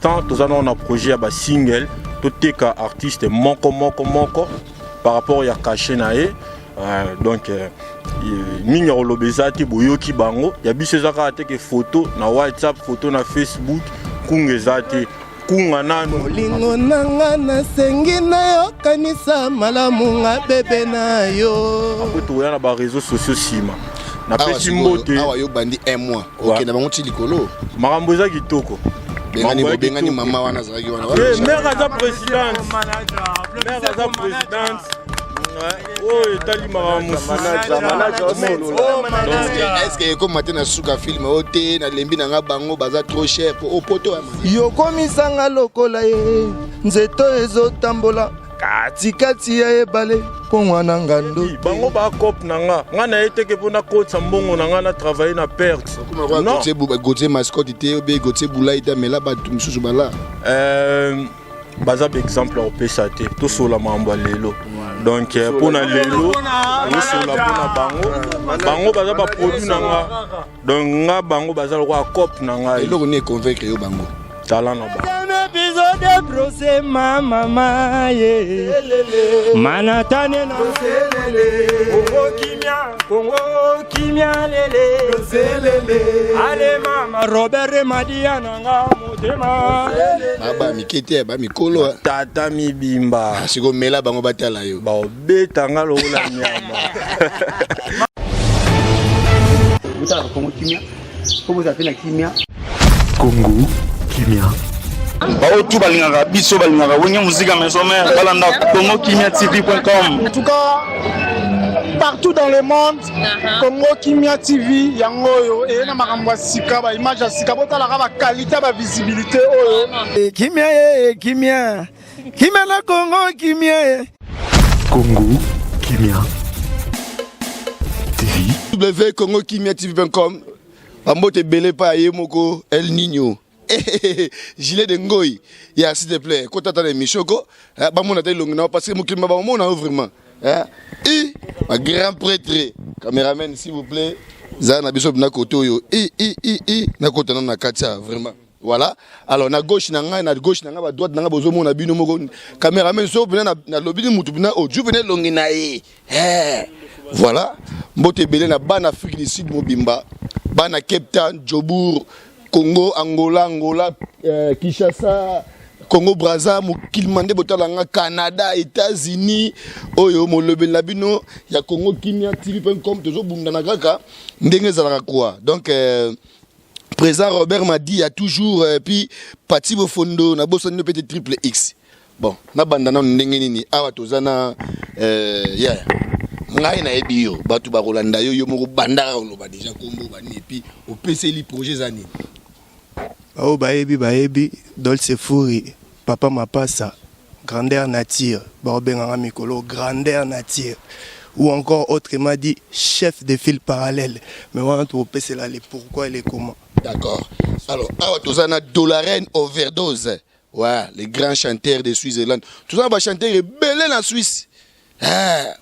L'instant toza nano na projet ya basingle, toteka artiste moko moko moko par rapport ya cachet na ye. Donc mingi ya koloba eza te. Boyoki bango ya biso, eza kaka teke photo na WhatsApp, photo na Facebook, kunga eza te, kunga nanu. Bolingo na nga, nasengi nayokanisa malamu nga bebe na yo. Après tokoya na baréseaux sociaux nsima. Napesi mbote. Awa yo bandi un mois, okende bango ti likolo. Makambo eza kitoko. Bengani, bobengani mama wana azalaki wana. Mare aza présidente, mare aza présidente oyo etali makambo mosusu. Est-ce ekóma te na suka film oyo te? Nalembi na nga, bango baza trop cher po opoto. Yokomisanga lokola ye nzeto ezotambola katikati ya ebale mpo mwana ngando. Bango bacope na nga, nga na ye teke mpo nakotisa mbongo na nga na travaille na perte. Gautier Mascotte te, obe Gautier Bulai te, amela bato mosusu bala. Baza baexemple ya kopesa te. Tosola makambo ya lelo. Donc mpo na lelo tosola mpona bango, bango baza baproduit na nga. Donc nga, bango baza lokola cope na ngai. Eloko nini econvaincre yo bango? Tala na bango. Épisode procès ma mama ye manatane na Kongo kimia, Kongo kimia lele. Ale mama Robert Madia nanga motema. Baba mike te, bamikolo. Tata mibimba. Sikoyo mela bango batala yo. Baobetanga lokola nyama. Botalaka Kongo Kimia mpo bozala mpe na kimia. Congo Kimia. Baoyo tu balingaka biso, balingaka Wenge Musica Maison Mère, balanda Congo Kimia TV.com. En tout cas, partout dans le monde, Congo Kimia TV yango oyo eye na makambo ya sika, baimage ya sika. Botalaka baqualité, bavisibilité oyo. Kimia ye, kimia, kimia na Kongo Kimia ye. Congo Kimia TV. W Congo Kimia TV.com. Bambote ebele epai ya ye moko El Nino, gilet de ngoi ya, s'il te plaît, kota ata na émission ko bamona ta elongi na yo, parce que mokili ma bamona yo vraiment i ba grand prêtre. Caméraman, s'il vous plaît, zala na biso na côté oyo i i i i nakota nano na kati ya vraiment. Voilà, alors na gauche na ngai, na gauche na ngai, ba droite na ngai, bozomona bino moko. Caméraman, so mpena nalobi ni mutu mpena oju mpena elongi na ye. Voilà, mbote ebele na bana Afrique du Sud mobimba, bana Cape Town, Jobourg, Congo, Angola, Angola, Kinshasa, Congo Braza, mokili mande botala nga, Canada, États-Unis. Oyo molobeli na bino ya Congo Kimia TV.com. Tozobundana kaka ndenge ezalaka quoi. Donc président Robert Madi a toujours, puis Pati Bofondo na bosani mpe te, Triple X. Bon, nabanda nano ndenge nini? Awa toza na yaya ngai, nayebi yo, bato bakolanda yo, yo moko bandaka koloba déjà kombo banini, et puis opeseli projet eza nini? Oyo bayebi, bayebi Dolce Furi, papa mapasa, grandeur nature. Baobenganga mikolo grandeur nature ou encore autrement dit chef de file parallèle, mais wana tokopesela le pourquoi et le comment. D'accord. Alors awa toza na Dolaren Overdose, ouais, les grands chanteurs de Switzerland. Toza na bachanteur ebele na Suisse.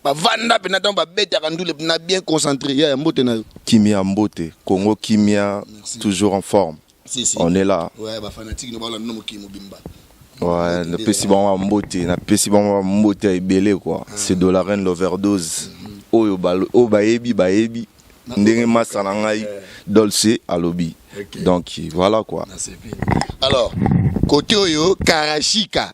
Bavanda mpena ntango babetaka ndule mpena bien concentré. Ya mbote na yo. Kimia, mbote Congo Kimia. Merci. Toujours en forme. Si, si. On est là. Ouais, bafanatique no balanda no mokili mobimba. Ouais, napesi bango bambote, napesi bango bambote ya ebele quoi. C'est de la reine l'overdose. Oyo oyo bayebi, bayebi ndenge masa na ngai Dolce alobi. Donc voilà quoi. Alors côté oyo Karashika,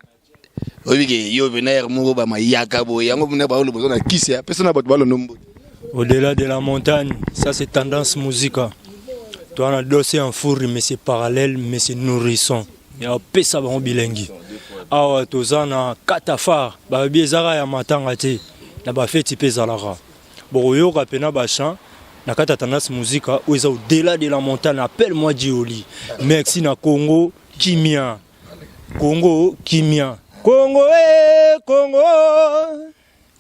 oyebi ke yo pena ere moko bamayaka boye, yango mpena baoloba oza na kisi, apesa na bato balondo mbote. Au-delà de la montagne, ça c'est Tendance Musica. Toi, on a dossier en four, mais c'est parallèle, mais c'est nourrissant. Ya pesa bango bilengi. Awa toza na katafar, babi ezaka ya matanga te, na bafeti mpe ezalaka. Bokoyoka mpena bachant na kati ya Tendance Musica oyo eza au-delà de la montagne. Appelle-moi Dioli. Merci na Congo Kimia. Congo Kimia. Congo e Congo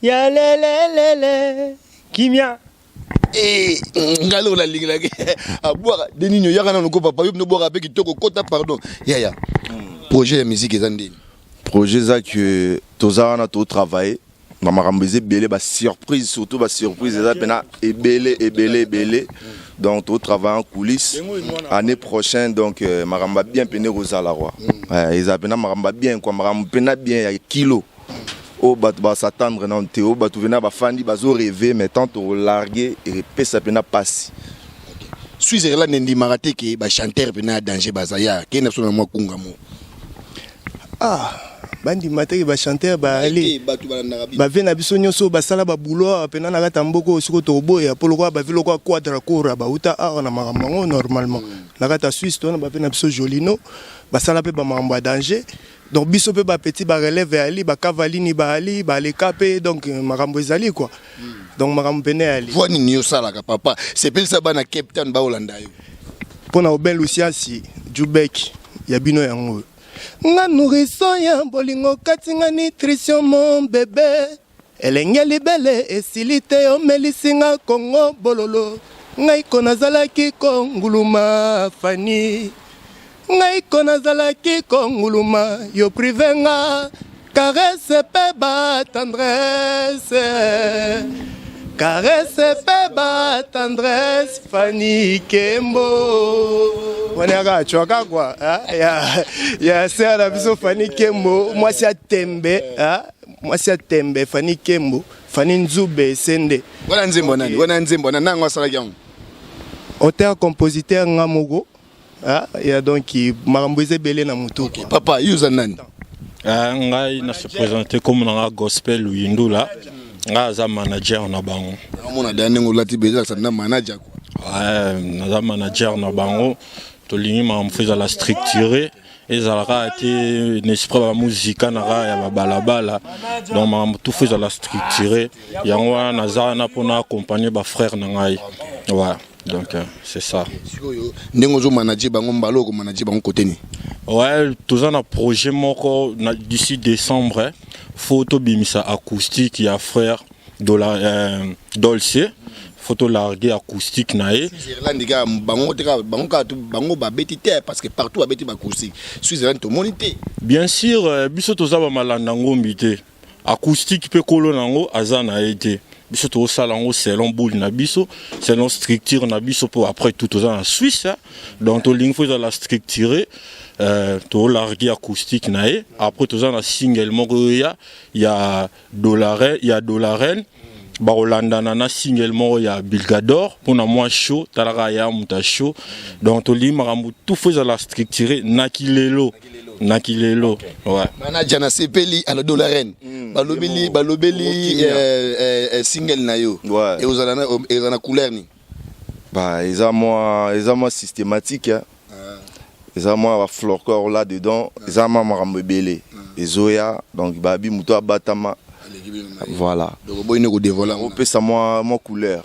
ya lelelele kimia. Ngai loko nalingelaki abwaka de nini, oyaka nano ko papa yo bino bwaka mpe kitoko kota. Pardon yaya, projet ya musique eza ndeni? Projet eza que toza wana, totravaille na makambo eza ebele, basurprise, surtout basurprise eza mpena ebele ebele ebele. Donc totravaille en coulisse. Année prochaine, donc euh, makambo ya bien pene kozala quoi. Ouais, eza pena makambo ya bien quoi, makambo pena bien ya kilo. Oyo bato bas'attendre nano te, oyo bato pena bafandi bazo rêver, mais tant tolargue epesa pena pasi. Switzerland endimaka te ke bachanteur mpena ya danger baza ya kende biso na mwa kunga mo. Ah, bandima teke bachanteur baali. Bato balandaka biso. Bavie na biso nyonso oyo basala babulo awa mpena na kati ya mboka oyo, sikoyo tokoboya mpo lokola bavie lokola Quadra Kora bauta awa na makambo yango. Normalement na kati ya Suisse to na bavie na biso Jolino basala mpe bamakambo ya danger. Donc biso mpe bapeti barelève yali bakavalini baali baleka mpe. Donc makambo ezali quoi, donc makambo pene yali. Voix nini yo osalaka, papa? Sepelisa bana Cape Town baolanda yo. Mpo na Aubin Lusiasi Jubek ya bino yango oyo. Nga nourrisson ya bolingo kati nga nutrition, mon bébé, elenge libele esili te, omelisi nga kongo bololo. Ngai ko nazalaki konguluma fani, ngai ko nazalaki konguluma, yo privé nga caresse mpe batendresse, caresse mpe batendresse. Fani Kembo wana yaka acwaka kwa ya sœur na biso Fani Kembo, mwasi ya tembe, mwasi ya tembe, Fani Kembo, Fani Nzube Esende. Wana nzembo nani? Wana nzembo na nango asalaki yango? Auteur compositeur nga moko. Ah, ya donc makambo eza ebele na motu. Okay. Papa, yo oza nani? Ngai na se présente comme nanga Gospel Luyindula. Ngai aza manager na bango. Omona da ndenge olati bezalakisa na manager quoi. Ouais, naza manager na bango. Tolingi makambo fo ezala structuré, ezala kaka te na esprit bamuzika na kaka ya babalabala. Donc makambo tu fo ezala structuré. Yango wana naza wana mpona accompagner bafrère na ngai. Ouais, donc c'est ça. Sikoyo ndenge ozomanager bango, mbala okomanager bango kote nini? Ouais, toza na projet moko na d'ici décembre faut tobimisa acoustique ya frère Dola, Dolce. Faut tolargue acoustique na ye. Switzerland kaka bango te, kaka bango, kaka bango babeti te, parce que partout babeti baacoustique, Switzerland tomoni te. Bien sûr, biso toza bamalanda ngombi te. Acoustique mpe kolo nango aza na ye te. Biso tozosala yango selon boule na biso, selon structure na biso, mpo après tout toza na Suisse, hein. Donc tolingi fo ezala structuré. Tolargue acoustique na ye. Après toza na single moko oyo ya Dolaren, ya Dolaren bakolandana na single moko ya Bilgador mpona mwa show. Talaka ya moto ya show. Donc tolingi makambo tout fo ezala structuré na kilelo, na kilelo, ouais. Manager, nasepeli. Alors Dolaren, balobeli single na yo ezala na couleur nini? Bah, eza mwa systématique, hein. Eza mwa bafolklore là dedans, eza mwa makambo ebele ezoya. Donc babi moto abatama, voilà. Donc oboyi kodévoiler yango? Opesa mwa couleur.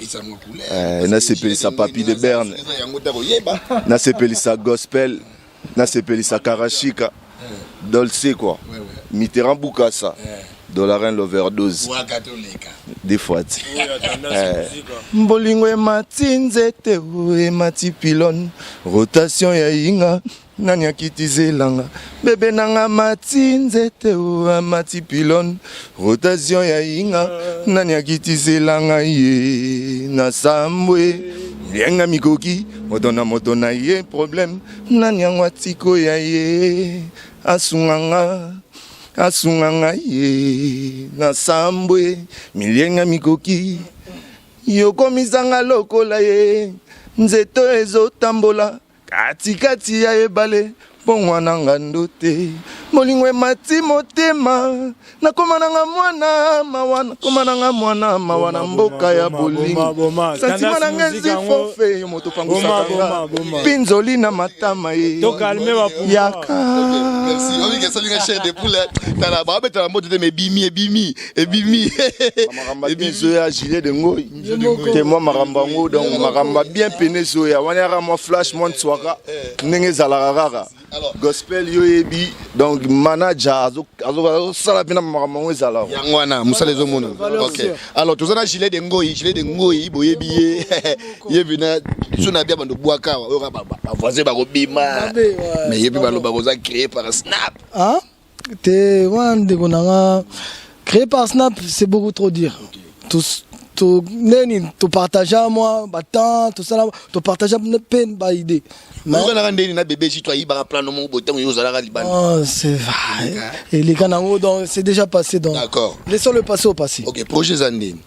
Nasepelisa Papi de Berne, nasepelisa Gospel, nasepelisa Karashika Dolce quoi, Mitterrand Bukasa, Dolaren l'overdose des fois ti. Bolingo emati nzete o emati pylône, rotation ya yinga nani akitizelanga bebe nanga. Mati nzete o amati pylône, rotation ya yinga nani akitizelanga ye. Na sambwe lienga mikoki moto na moto na ye problème nani yango atikoya ye asunganga, asunganga ye. Na sambwe milienga mikoki yokomisanga lokola ye nzeto ezotambola katikati ya ebale mbongwana ngando te. Bolingo emati motema, nakoma nanga mwana mawa, nakoma nanga mwana mawa na mboka ya bolingo. Sentiment nanga ezi forfait, yo moto pangusaka nga mpinzoli na matama ye yaka. Merci. Obika salinga chair de poule. Tala ba betala mbote te mais ebimi, ebimi, ebimi. Makambo bien ezoya, gilet de ngoi te mwa makambo yango. Donc makambo bien pene ezoya wana yaka mwa flash, mwa nswaka ndenge ezalaka kaka. Gospel yo yebi, donc manager azosala mpena makambo yango ezalaka. Yango wana mosala ezomona. Ok, alors toza na Gilet de Ngoi. Gilet de Ngoi, boyebi ye, ye vina so na bia bando bwaka awa oyo bavoisin bakobima, mais ye mpe baloba koza créé par Snap. Ah te, wana ndeko nanga, créé par Snap, c'est beaucoup trop dire. Tous. To neni topartagea mwa batemps, tosala, topartagea mpe baidée. Oyokanaka ndeni na Bébé J to ayibaka plano moko boye ntango yo ozalaka libanda? Oh, c'est vrai, eleka nango, donc c'est déjà passé, donc laissons le passé au passé. Ok, projet eza ndeni?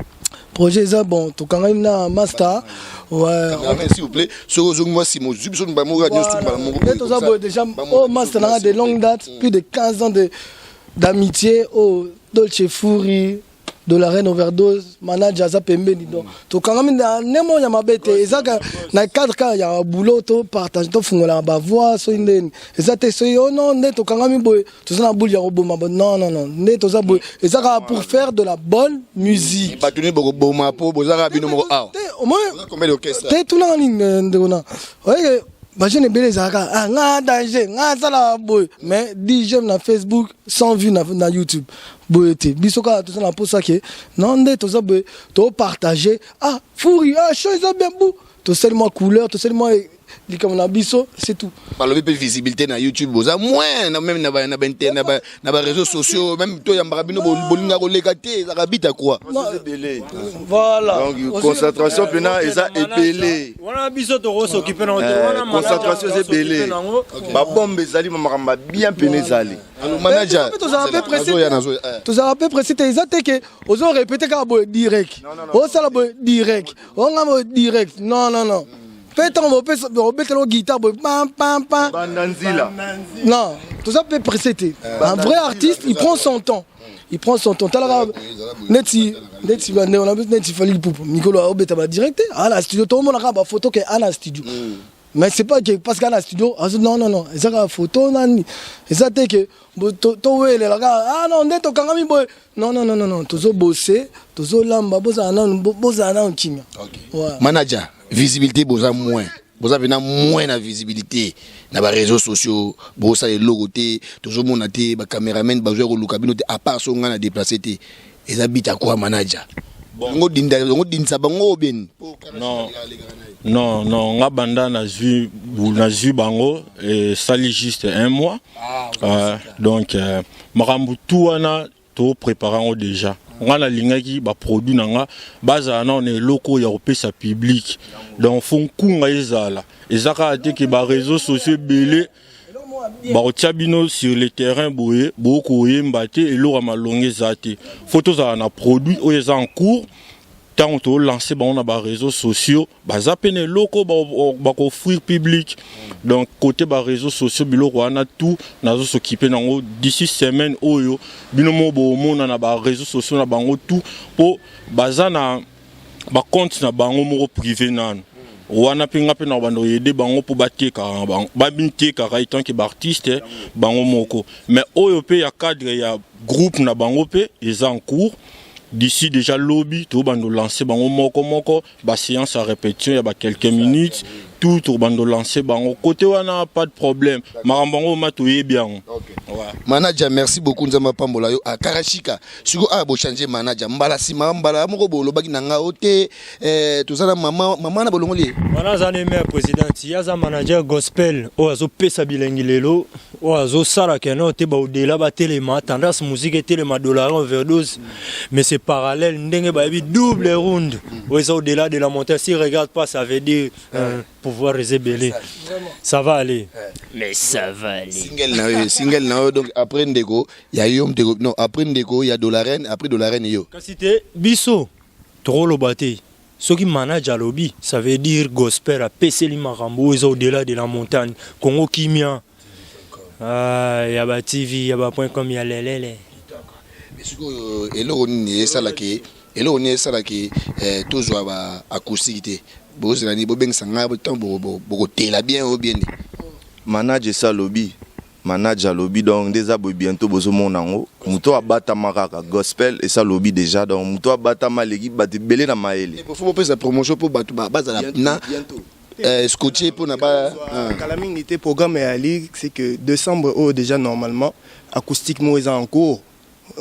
Projet eza bon, tokangani na master, ouais. Cameraman, s'il vous plaît, soki ozongi mwa nsima, ozwi biso mbala moko nyonso, mbala moko. Nde toza boye déjà. Oyo master nanga de longue date, plus de 15 ans de d'amitié. Oyo Dolce Fury de la Reine Overdose, manager aza pembeni. Donc tokangami na ndenge ya mabe te, eza na cadre kaka ya boulot, topartage, tofungolaka bavoix. Soki ndeni eza te, soki oh non, nde tokangami boye, toza na bule ya koboma. Non, non, non, nde toza boye, eza kaka pour faire de la bonne musique. Bato nini bokoboma mpo bozaka bino moko awa? Te, au moins combien d'orchestre? Te, tunanga nini, ndeko na oyeke bajeune ebele ezalaka: ah, nga danger, nga asala boye, mais 10 j'aime na Facebook, 100 vues na YouTube. Boye te, biso kaka toza na mposa ke non, nde toza boye, topartage. Ah, Furi, ah, show eza bien bu, tosali mwa couleur, tosali mwa likambo na biso, c'est tout. Balobi mpe visibilité na YouTube boza moins na même na baréseaux sociaux même, toyambaka bino, bolingaka koleka te, ezalaka bita quoi? Voilà. Donc concentration mpena eza ebele. Wana biso tokosokipe nango te wana. Concentration eza ebele, babombe ezali, makambo ya bien mpena ezali. Manager. Tozala mpe pressé te. Eza te ke ozo répéter kaka boye direct, osala boye direct, onga boye direct. Non, non, non. Mpe ntango obetela guitare boye, pam pam pam. Banda nzila. Non, toza mpe pressé te. Un vrai artiste, il prend son temps, il prend son temps. Talaka neti bandeko na biso neti Fally Ipupa, mikolo aobeta badirect te. Ana studio, tomonaka bafoto ke ana studio, mais c'est pas que parce qu'ana studio azo. Non, non, non, eza kaka photo nani, eza te ke towelela kaka. Ah non, nde tokangami boye. Non, non, non, non, non, tozobose, tozolamba, bozala nanu, bozala nanu kimia. Manager, visibilité boza moins, boza mpena moins na visibilité na baréseaux sociaux, bosala eloko te, tozomona te, bacameraman bazwa koluka bino te, à part so ngai na déplace te. Eza bita kwa manager, yango dinda, yango dindisa bango obeni? Non, non, non, nga banda nazwi bango, esali juste un mois. Donc makambo tu wana toprépare yango déjà. Nga nalingaki baproduit na nga bazala nao na eloko oyo ya kopesa public. Donc faut nkunga ezala, eza kaka te ke baréseaux sociaux ebele bakotia bino sur le terrain boye, bokoyemba te, eloko ya malongo eza te. Faut tozala na produit oyo eza en cours. Ntango tolance bango na baréseaux sociaux, baza mpe na eloko bakoffrir public. Donc côté baréseaux sociaux, biloko wana tout nazosokipe nango. D'ici semaine oyo, bino moko bomona na baréseaux sociaux na bango tout, mpo baza na bacompte na bango moko privé nano wana. Mpe nga mpe na bando oyede bango mpo batekaka bango, babitekaka etant que baartiste bango moko. Mais oyo mpe ya cadre ya groupe na bango mpe eza en cours. D'ici déjà lobi, tobando lancer bango moko moko, baséance ya répétition ya ba quelques minutes, tout tobando lancer bango côté wana, pas de problème. Makambo yango ma toyebi yango. Ouais. Manager, merci beaucoup, Nzambe apambola yo. Akarashika sikoyo awa bochange manager mbala nsima, mbala moko bolobaki na nga o te, toza na mama, mama na bolongoli ye. Wana aza ne maire président, ye aza manager gospel oyo azopesa bilengi lelo, oyo azosala keno te baodela batelema, Tendance Musique etelema, Dollar Overdose, mais c'est parallèle ndenge bayebi double round oyo eza au-delà de la montagne. Si regarde pas, ça veut dire pouvoir eza ebele, ça va aller, mais ça va aller. Single na yo, single na yo, donc après ndeko ya yo, ndeko, non, après ndeko ya Dolaren, après Dolaren yo. Kasi te, biso tokoloba te. Soki manager alobi, ça veut dire gospel apeseli makambo oyo eza au-delà de la montagne. Congo Kimia. Ah, ya ba TV ya ba point com ya lelele. Mais sikoyo eloko nini esalaki, eloko nini esalaki tozwa ba acoustique te? Bozela nini? Bobengisa ngai ntango bokotela bien oyo bien. Manager esi alobi, manager alobi, donc nde eza boye. Bientôt bozomona yango. Moto abatama kaka gospel esi alobi déjà, donc moto abatama aleki bato ebele na mayele. Faut bopesa promotion mpo bato bazala na scotché mpona ba Kala mingi te, programme eyali, c'est que décembre oyo déjà, normalement acoustique moko eza en cours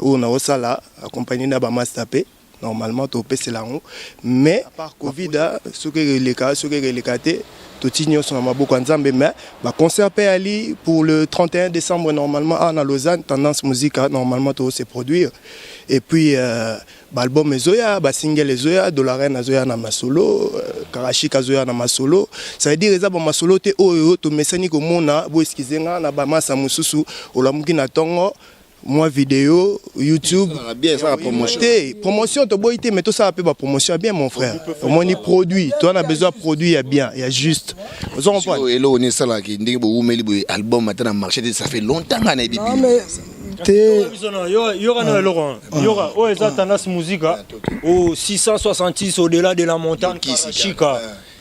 oyo naosala accompagné na bamaster mpe normalement topesela yango. Mais à part Covid, soki eleka, soki eleka te. Toti nyonso na maboko ya Nzambe, mais ba concert pe ali pour le 31 décembre normalement à na Lausanne, Tendance Musica normalement to se produire. Et puis ba album ezoya, ba single ezoya, Dolaren azoya na masolo, Karashika azoya na masolo. Ça veut dire eza ba masolo te oyo tomesani komona, bo excuse nga na ba masa mosusu olamuki na tongo moi vidéo YouTube bien ça promotion te promotion toboyi te, mais tosala mpe bapromotion ya bien, mon frère. Omoni produit, toza na besoin ya produit ya bien, ya juste, ozo comprendre. Eloko nini esalaka ndenge bowumeli boye, album ata na marché te? Ça fait longtemps nga nayebi. Non, mais te. Yoka na eloko wana, yoka oyo eza Tendance Musica au 666 au-delà de la montagne Karashika.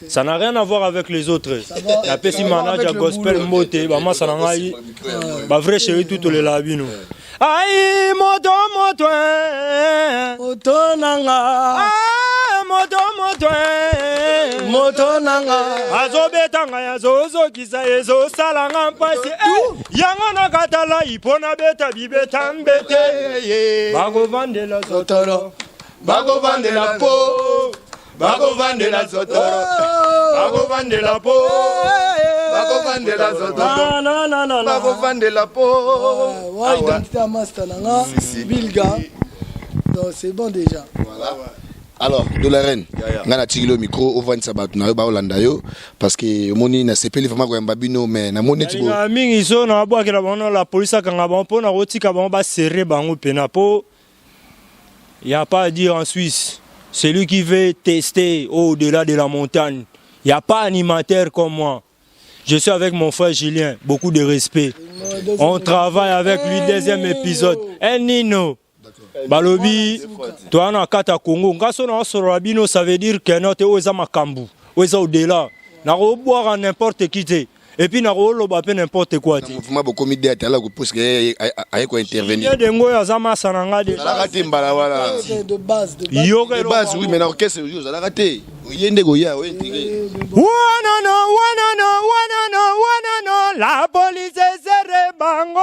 Ça n'a rien à voir avec les autres. Napesi manager gospel mbote, bamasa na ngai, bavrai chéri, tout tolela bino. Ai moto moto eh. Moto nanga. Ah, moto moto eh. Moto nanga. Azobeta ngai, azozokisa, ezosalanga mpasi eh. Yango nakatala mpo nabeta bibeta mbete, bakovandela zotoro, bakovandela po, bakovandela zotoro, bakovandela po, bakovandela zotoro, bakovandela po. Ouais, identité ya master nanga Bilga, donc c'est bon déjà. Alors de la reine, nga natikili yo micro, ovandisa bato na yo baolanda yo, parce que omoni nasepeli vraiment koyamba bino, mais namoni neti Nalingaka mingi so na babwakela bango na la police, akanga bango mpo na kotika bango baserre bango mpena mpo y a pas à dire en Suisse. Celui qui veut tester au-delà de la montagne, il y a pas animateur comme moi. Je suis avec mon frère Julien, beaucoup de respect. On travaille avec lui, deuxième épisode. El Nino. Balobi toza na kati ya Congo, nga so naosolola bino, ça veut dire que no te, oyo eza makambo oyo eza au-delà, nakobwaka n'importe qui te, et puis nakoloba mpe n'importe quoi te. Mouvement bokomi de ate ala kopuske aye kointervenir. Ye dengo oyo aza masa na nga. Ozalaka te mbala wana. De base, de base. Yoka. De base, oui, mais na orchestre oyo ozalaka te, oye nde koya oye intégré. Wanano, wanano, wanano, wanano, la police esere bango.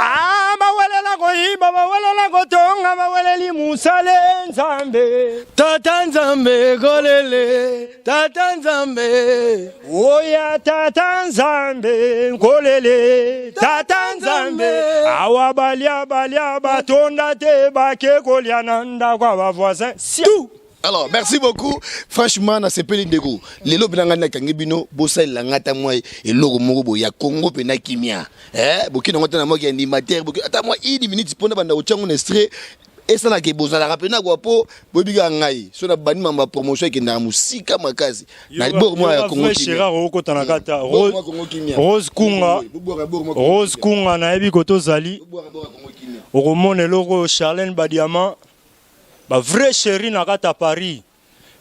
Ah, bawelela koyiba, bawelela kotonga, baweleli musale Nzambe. Tata Nzambe kolele, tata Nzambe. Oya tata Nzambe nkolele, tata Nzambe. Awa balia balia batonda te, bake kolia na ndako ya bavoisin. Tout. Alors merci beaucoup, franchement nasepeli ndeko. Lelo mpe na ngai nakangi bino, bosalela ngai ata mwa eloko moko boye ya Congo mpe na Kimia. Eh, bokende yango ata na mwaki animateur, boki ata mwa une minute mpona banda kotya ngo na extrait esalaka bozalaka mpena kwa mpo boyebi kaka ngai so na bandi mambo ya promotion ekendaka mosika makasi na bord moko ya Congo Kimia. Gérard okota na kati ya Bord moko ya Congo Kimia. Rose Kunga. Rose Kunga, nayebi koto ozali, okomona eloko oyo. Charlène Badiama, bavrai chéri na kati ya Paris,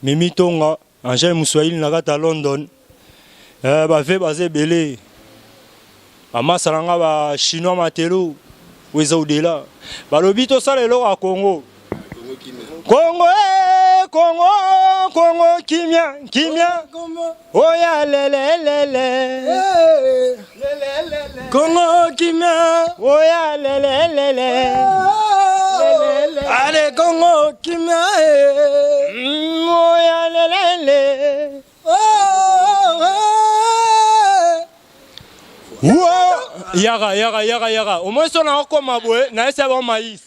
Mimi Tonga, Angel Muswahili na kati ya London, eh, bave baza ebele, bamasa na nga bachinois matelo oyo eza au-delà. Balobi tosala eloko ya Congo, Congo eh, Congo, Congo Kimia, Kimia oya lelelele. Congo Kimia. Oya lelelele. Allez Congo Kimia eh. Oya lelele. Oh, eh. Wo yaka yaka yaka yaka, omoi so na okoma boye, nayesa bango maïs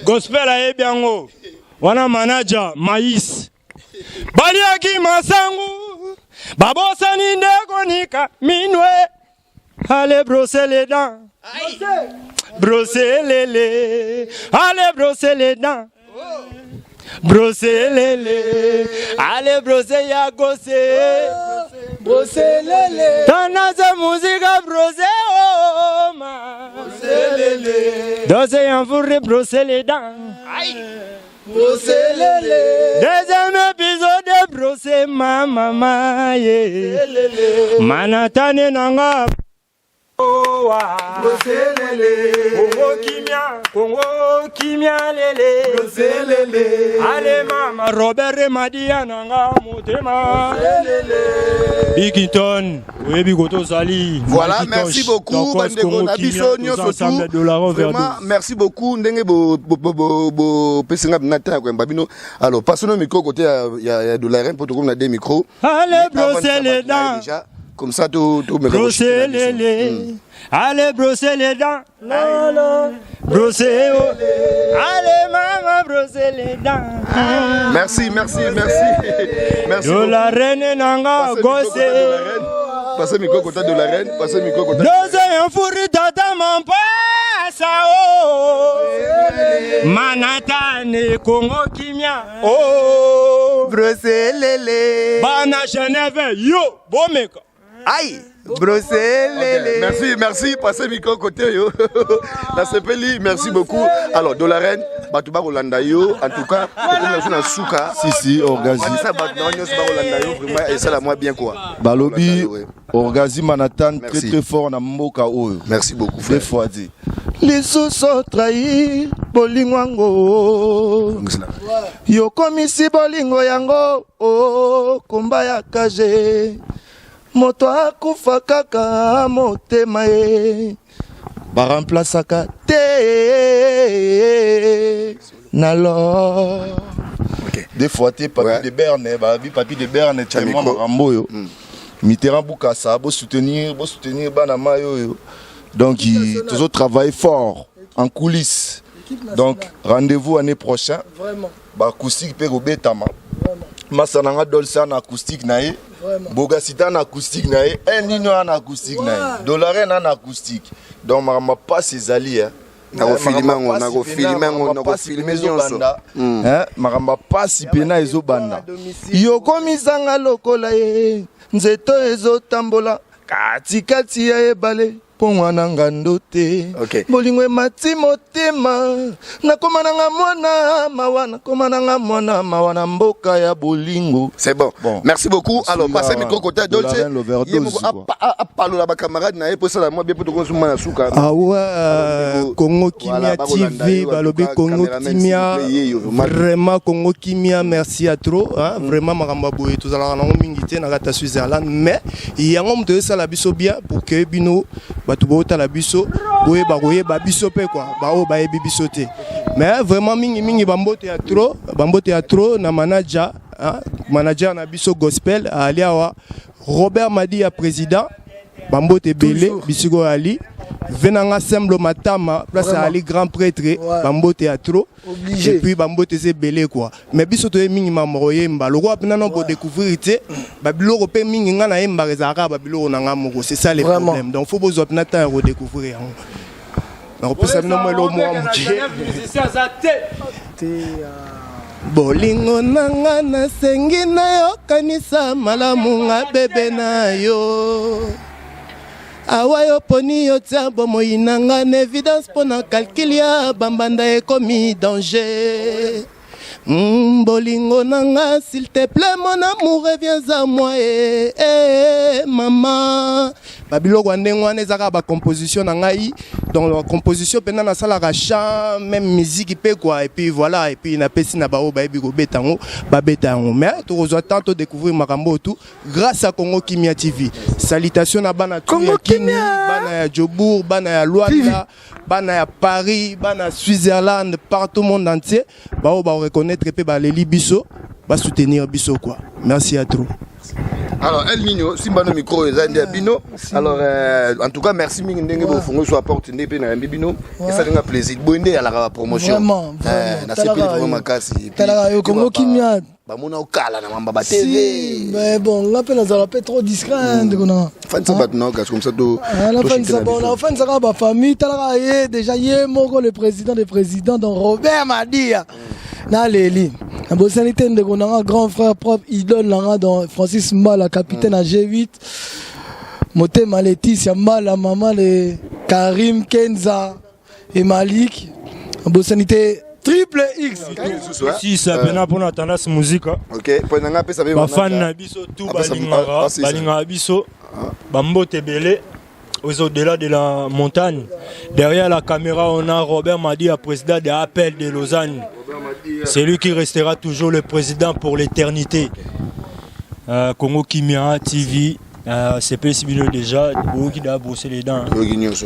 gospel ayebi yango wana, manager maïs. Baliaki masangu, babosani nde konika minwe. Allez brosser les dents, brosser les les, allez brosser les dents, brosser les les, allez brosser ya gose. Brosser les les. Tanaza musica brosser oh ma. Dose en brosser les dents. Brosser les les. Deuxième épisode, brosser ma maman ye. Manatane nanga. Kimia, Congo Kimia lele. Ale mama Robert Madia nanga motema. Bikinton, oyebi koto ozali. Voilà, Macintosh, merci beaucoup Tokos, bandeko Congo na Kimia, biso toza nyonso ensemble, tout. dollar Vraiment, overdose. merci beaucoup ndenge bo bo bo bo bo pesinga na temps ya koyamba bino. Alors, passons nos micros côté ya ya, ya dollar pour tokomi na deux micros. Allez Mais avant brosser de les sabattre, dents. déjà, Comme ça tout tout me Brosser les les. Allez brosser les dents. Non, non. Brosser. oh. Allez maman brosser les dents. Merci, merci, merci. Merci. De la beaucoup. reine nanga Passez micro gosse. côté de la reine. Passez micro côté de la reine. Passez micro côté. Dose mfuri tata mampasa oh. Manatane Congo Kimia oh. Broselele. Bana Genève yo bomeka. Aïe. Broselele. Ok, Merci, merci. Passez micro côté yo. La CPLI, merci beaucoup. Alors, de la reine, Batouba Rolanda yo, en tout cas, tokomi na suka. Si, si, orgasme. Ça Bato na nyonso ba Rolanda yo vraiment et ça la moi bien quoi. Balobi, orgasme Manhattan très Merci. très fort na mboka oyo. Merci beaucoup frère. Deux fois dit. lisusu otrahir bolingo yango yokomisi bolingo yango o komba ya kaje moto akufa kaka motema ye baremplasaka te na lor Des fois te papi de Berne, babi papi de Berne tiamwa makambo oyo. Mitterrand Bukasa bo soutenir, bo soutenir bana mai oyo. Donc il toujours travailler fort en coulisses. Donc rendez-vous année prochaine. Vraiment. Ba acoustique pe kobetama. Masa nanga Dolce na acoustique na ye. Vraiment. Bogasita na acoustique na ye, El Nino na acoustique na ye. Dolare na na acoustique. Donc makambo pasi ezali hein. Nakofilme yango, Makambo nakofilme yango, makambo pasi nakofilme pena nyonso. ezobanda. Hein, makambo pasi pena ezobanda. Yokomisanga lokola ye nzeto ezotambola katikati ya ebale mpo mwana ngando te bolingo emati motema nakoma nanga mwana mawa nakoma nanga mwana mawa na mboka ya bolingo. C'est bon. Merci beaucoup. Alors, passez micro côté Dolce. L'overdose, Ye moko apalola ba camarade na ye pour ça la moi bien pour tokomi na suka. Ah ouais, Congo Kimia Voilà, Bakolanda TV, yo, en Balobi tout cas, Congo cameraman, Kimia, s'il vous plaît, ye, vraiment. vraiment Congo Kimia, merci à trop, hein, vraiment makambo ya boye tozalaka nango mingi te na kati ya Switzerland, mais yango moto ezosala biso bien pour que bino bato bootala biso boyeba koyeba biso mpe quoi, baoyo bayebi biso te. Mais vraiment mingi mingi bambote ya trop, bambote ya trop na manager, hein, manager na biso gospel ali awa Robert Madi ya président bambote ebele bisiko oyo ali ve nanga semblo matama place Vraiment. ali grand prêtre bambote ya trop. Obligé. Et puis bambote eza ebele quoi, mais biso toye mingi mamoko oyemba lokola mpena no bodécouvrir te babiloko mpe mingi ngai nayembaka ezalaka kaka babiloko na ngai moko, c'est ça le Vraiment. problème. Donc faut bozwa mpena temps ya kodécouvrir yango, nakopesa bino mwa eloko moko moke. Bolingo na nga nasengi na yo kanisa malamu nga bebe na yo awa yo poni yo tia bomoi na nga na évidence mpo na calcul ya bambanda ekomi danger. Bolingo na nga, s'il te plaît, mon amour, reviens à moi, eh, eh, mama. Babiloko ya ndenge wana eza kaka bacomposition na ngai, donc bacomposition mpenza nasalaka chant, même musique mpe quoi. Et puis voilà, et puis napesi na baoyo bayebi kobeta yango babeta yango, mais tokozwa temps todécouvrir makambo oyo tout grâce à Congo Kimia TV. Salutation na bana tu ya Kini, bana ya Jobourg, bana ya Luanda, bana ya Paris, bana ya Switzerland, partout monde entier, baoyo bareconnaître mpe baleli biso, basoutenir biso quoi. Merci à trop. Alors, El Nino, Simba no micro eza nde ya bino. Alors, en tout cas, merci mingi ndenge bofongo so apporte nde pe na yambi bino. Esalinga plaisir. Boye nde alaka ba promotion. Vraiment, vraiment. Na sepeli Talaka vraiment yo. makasi. Et puis, Talaka yo, Congo Kimia. Bamona okala na mamba ba Si, TV. mais bon, nga mpe nazala mpe trop discret hein, ndeko na nga. Fanisa bato na yo kasi comme ça to Ah, nafanisa bon, nafanisaka bafamille, talaka ye déjà ye moko le président des présidents, donc Robert Madia naleli nabosani te ndeko na nga grand frère propre idole na nga, donc Francis Mbala, capitaine ya G8, motema Leticia Mbala, mama le Karim Kenza et Malik, nabosani te Triple X. Si pena mpona tendance muzika. Ok, po na nga apesa pe Bafani na biso tu balingaka balingaka biso, bambote ebele. Aux au-delà de la montagne. Derrière la caméra, on a Robert Madia, président de Appel de Lausanne. C'est lui qui restera toujours le président pour l'éternité. Euh, Congo Kimia TV, euh, CPS bino déjà, boyoki da brosser les dents.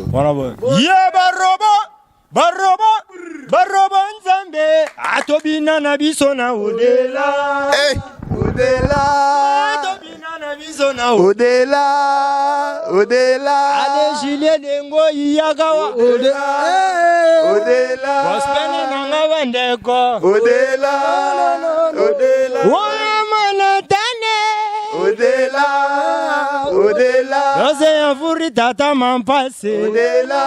Voilà. Yeah, baroba, baroba, baroba nzambe, atobina na biso na odela. Hey. Odela. Atobina na biso na Odela. Odela. Ale Julien Dengo yakawa. Odela. Odela. Gospel nanga bandeko. Odela. Odela. Wamanatane. Odela. Odela. Dose ya furi tata mampasi. Odela.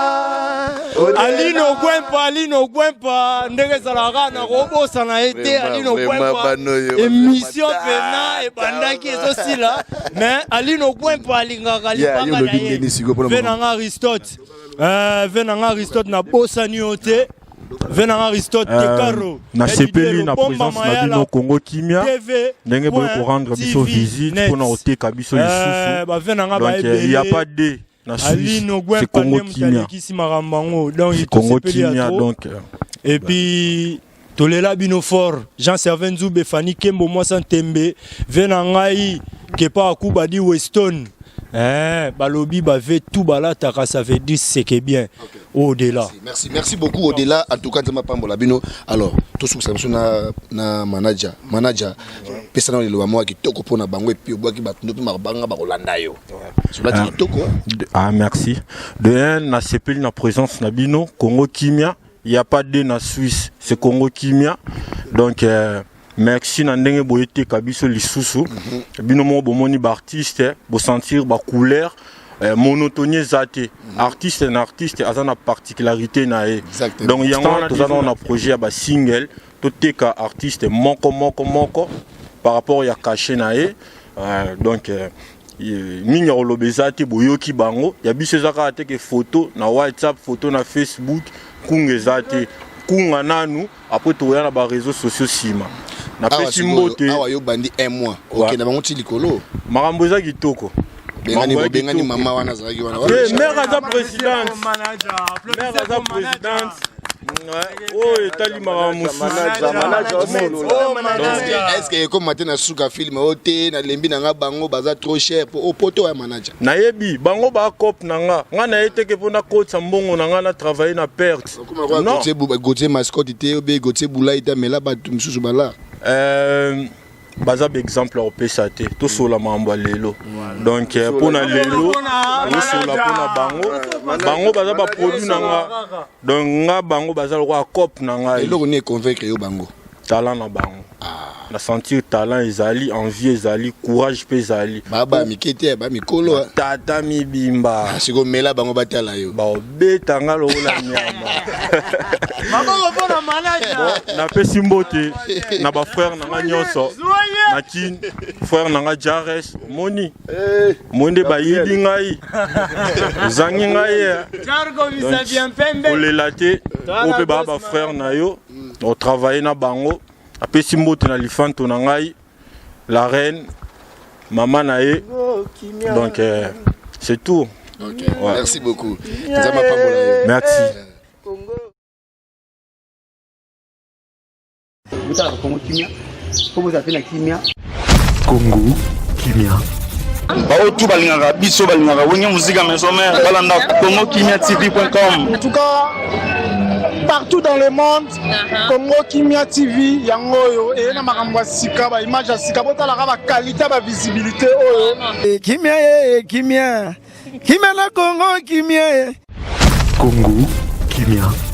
Alino Gwempa, Alino Gwempa, ndenge ezalaka na kobosana ye te Alino Gwempa. Émission pena ebandaki ezosila mais Alino Gwempa alingaka lipaka na ye. Ve nanga Aristote. Euh, ve nanga Aristote nabosani yo te. Ve nanga Aristote Tekaro. Nasepeli na présence na bino Congo Kimia ndenge boye korendre biso visite mpona koteka biso lisusu. Bave nanga Donc il y a pas de na Suisse, Alino c'est Gwempa Congo nde moto Kimia. alekisi makambo yango donc C'est Congo tosepeli ya Kimia trop. donc Et puis tolela bino fort Jean Servin Nzube Fanny Kembo mwasa Ntembe ve na ngai kepa akuba di Weston eh balobi bave tout balataka ça veut dire c'est que bien au-delà. Merci, merci beaucoup au-delà. En tout cas, Nzambe apambola bino. Alors, tout ce que ça na na manager, manager, pesa na liloba moko ya kitoko mpona bango et puis obwaki bato ndo mpe banga bakolanda yo. Solati Ah. kitoko. Ah, merci. De un, nasepeli na présence na bino, Congo Kimia, il n'y a pas de na Suisse, c'est Congo Kimia. Donc, euh, merci na ndenge boyeteka biso lisusu. Bino moko bomoni ba artiste, bo sentir ba couleur. Euh, monotonie eza te artiste na artiste aza na particularité na ye donc yango wana toza nano na projet ya basingle toteka artiste moko moko moko par rapport ya cachet na ye euh, donc euh, mingi ya koloba eza te boyoki bango ya biso eza kaka te ke photo na whatsapp photo na facebook kunga eza te kunga nanu après tokoya na bareseau sociaux nsima napesi mbote awa yo bandi un mois okenda bango ti likolo makambo eza kitoko bengani mama wana azalaki wana mare aza présidente mare aza présidente oyo etali makambo mosusu ekoma te na suka filme oyo te nalembi na nga bango baza trop cher po opoto ya manager nayebi bango bacope na nga nga naye teke mpo nakotisa mbongo na nga na travaille na perte Gauthier mascotte te obe Gauthier Boulay te amela bato mosusu bala baza baexemple ya kopesa te tosola makambo ya lelo donc mpona lelo tosola mpona bango bango baza baproduit na nga donc nga bango baza lokola cope na ngai eloko nini econvaincre yo bango talent na bango na sentir talent ezali envie ezali courage mpe ezali baba mike te ba mikolo tata mibimba siko mela bango batala yo baobeta nga lokola nyama maboko mpona manager napesi mbote na bafrère na nga nyonso na kini frère na nga jares omoni omoni nde bayibi ngai ozangi ngai kolela te oyo mpe baa bafrère na yo otravaille na bango apesi mbote na lifanto na ngai la reine mama na ye donc euh, c'est tout okay. Ouais. Merci beaucoup nzambe apambola yo merci botalaka Congo Kimia mpo bozala mpe na kimia. Congo Kimia. Baoyo tu balingaka biso balingaka Wenge Musica Maison Mère balanda Congo Kimia TV.com. En tout cas, partout dans le monde, Congo Kimia TV yango oyo eye na makambo ya sika, ba image ya sika, botalaka ba qualité ba visibilité oyo. Kimia ye kimia kimia na Congo kimia ye. Congo Kimia.